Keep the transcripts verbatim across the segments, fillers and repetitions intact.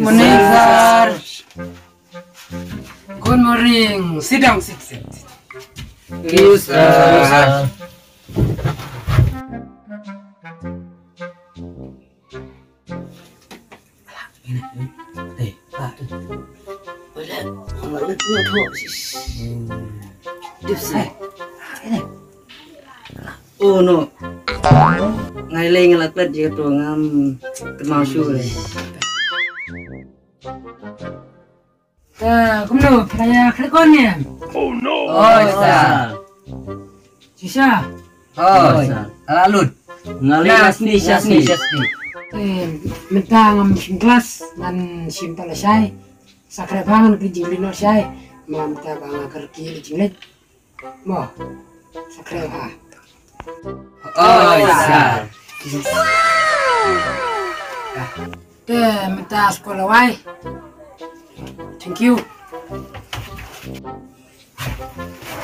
Morning, sir. Good morning. Sit down, sit, sit, sit. Yes, sir. Oh no. Ngai lei ngai la klet je tu ngam kynmaw shuh lei. Ah, kumno, phi la ïa khreh kon ne? Oh no. Oi, sir. Shisha. Oi, sir. Ala lut. Nga lei la sni, sha sni, sha sni. Eh, mynta ngam shim klas, ngan shim pat lashai. Sa khreh bha ngan kylli jingkylli noh shai. Mynta ba nga kyrkieh jingkylli. Mo, sa khreh bha. Oi, sir. Te mynta skul la wai. Thank you.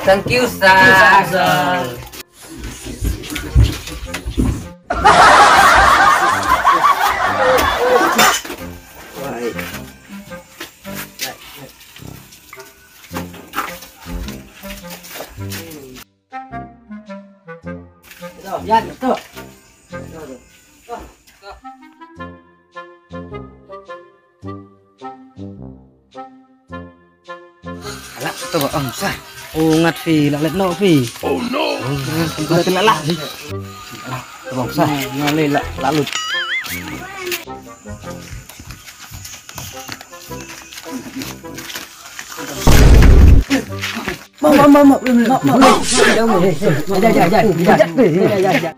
Thank you, sir. Thank you, sir. Alak to ba ong sa. Oh, ngat phi la let no phi. Oh no. Ngat phi la la. Alak to ba ong sa. Nga le la la lut. Mo, mo, mo, mo, mo, mo. Jai, jai, jai, jai.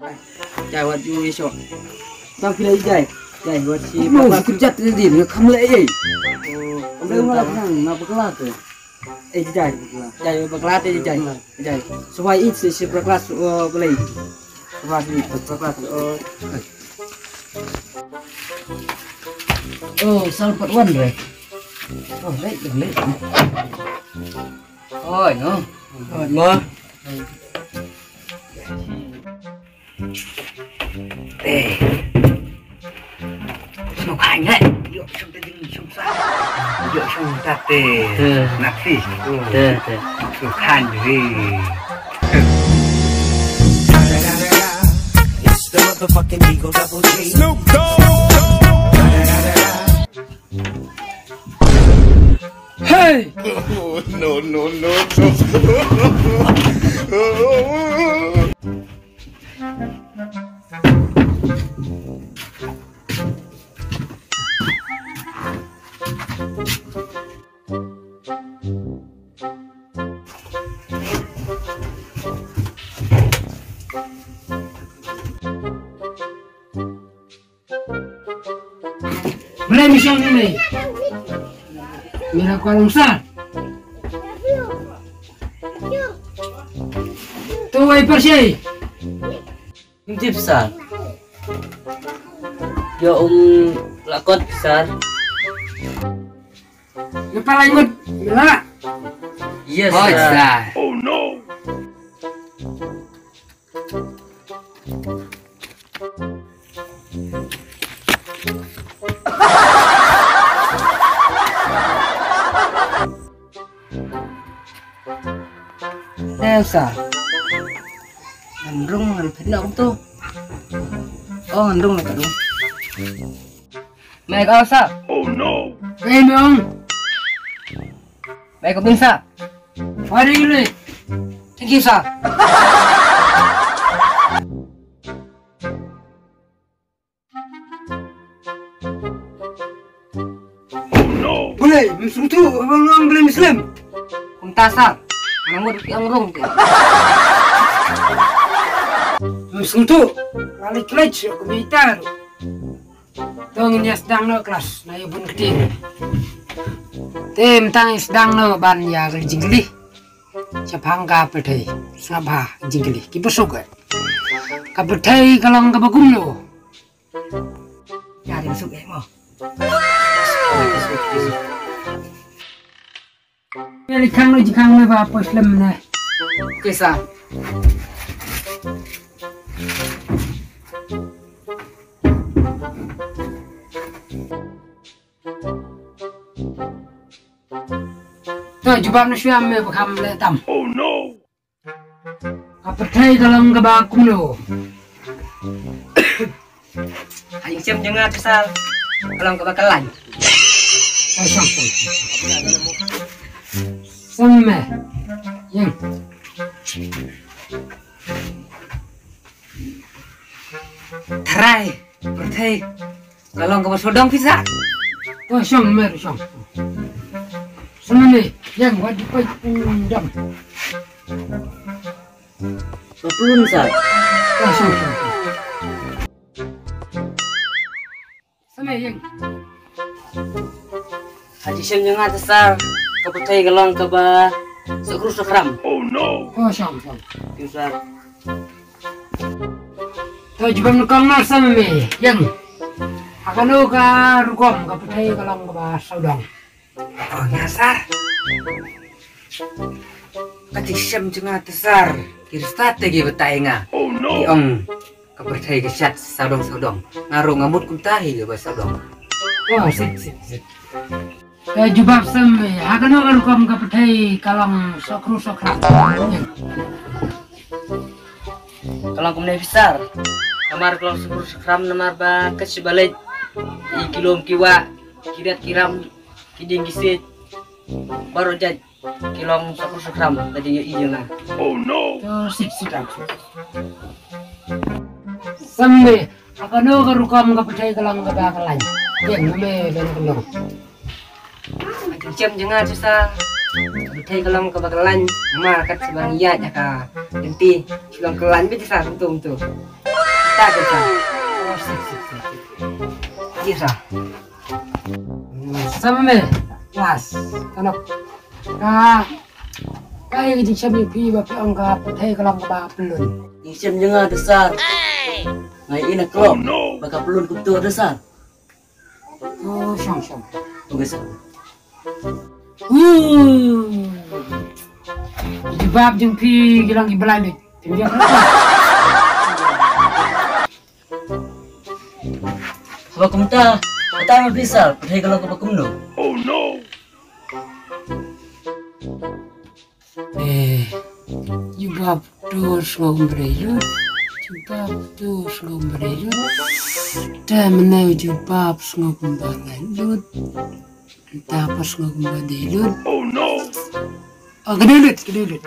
Jai, wat ju ïa sho. Tang phi la jai. Jai, wat shi. Mo, kujat ni din, kham leh ei. Oh, kham leh ei, nga la khang, nga bakla te. Eh, jai. Jai, bakla te, jai. Jai. Sawai it si, si bakla, uh, balei. Bakla si, bakla, uh. Oh, sal pat wan re. Oh, leh, leh. Oi, no. Oi, mo. Eh. Shu khan le. Yo, shu ta ding, shu sa. Yo, shu ta te. Te. Nak si. Te, te. Shu khan le. It's the motherfucking Eagle Double G. Snoop Dogg. Hey! No, no, no, no. Mane mission ni. Mira kualung sa. Tu wai persi. Tip sa. Yo um lakot sa. Kepala ingut. Mila. Yes, sir. Oh no. Elsa. Ngan rung ngan phet na kumto. Oh, ngan rung ngan rung. Mai ka sa. Oh no. Mai mong. Mai ka bin sa. Wari yule. Thank you, sir. Boleh, misung tu, abang long boleh Muslim. Kumta sa, nang mut ki ang rong ki. Misung tu, kali klej, aku minta. To ngin ïa sdang noh klas, na ïa bun kti. Te mynta ngin sdang noh ban ïa ka jingkylli. Shaphang ka pyrthei, sngap bha jingkylli. Ki bsuk eh. Ka pyrthei ka long kaba kumno. Ïa ri bsuk eh mo. Ïa ri khang no jingkhang me ba poi slem ne. Kisa. To jubab na shuwa me ba kham leh tam. Oh no. Ka pyrthei ka long kaba kumno? Ha jingshem jong nga te sir, ka long kaba khlaiñ. Ai shong shong. Shem me. Ïeng. Trai, pyrthei ka long kaba sawdong phi sir. To shong me shong. Shem me. Ïeng wat di peit pun dam. Ka pyllun sir. To shong shong. Shem me ïeng. Ha jingshem jong nga te sir, ka pyrthei ka long kaba sukru sukram. Oh no. To shong shong. Thank you sir. To jubab na kong na shem me ïeng. Ha kano ka rukom ka pyrthei ka long kaba sawdong? Oh nga sir. Ka jingshem jong nga te sir, ki rasta te ki batai nga. Oh no. Ki ong ka pyrthei ka shad sawdong sawdong. Nga ruh nga mut kumta hi kaba sawdong. Oh sip sip sip. Ka jubab shem me, ha kano ka rukom ka pyrthei ka long sukru sukram? Ka long kumne phi sir. Namar ka long sukru sukram namar ba ka shi balej i ki lum ki wah, ki riat ki ram, ki dieng ki siej, baroh jait ki long sukru sukram ka jingïohi jong nga. Oh no. To sip sip. Shem me, ha kano ka rukom ka pyrthei ka long kaba khlaiñ? Ïeng me ben ka long. Ka jingshem jong nga te sir, ka pyrthei ka long kaba khlaiñ, namar kat shibang ïaid ha ka lynti, shibang khlaiñ beit te sir, kumto kumto. Ta te sir. Oh sip sip sip. Ji sir. Shem me, last. Kano ka, ka ïa ka jingshem jong phi ba phi ong ka pyrthei ka long kaba pyllun? Jingshem jong nga te sir, nga ïohi na klok ba ka pyllun kumto te sir. Oh shong shong. Okay sir. Hmm. Jubab jong phi ki long ki blai beit. Tim jong. Haba kumta, kata ma phi sir, pyrthei ka long kaba kumno? Oh no. Eh, jubab to sngewbha lut. Jubab to sngewbha lut. Te mynne jubab sngewbha lut. Nta pa sngewbha dei lut. Oh no. Oh, ka dei lut, ka dei lut.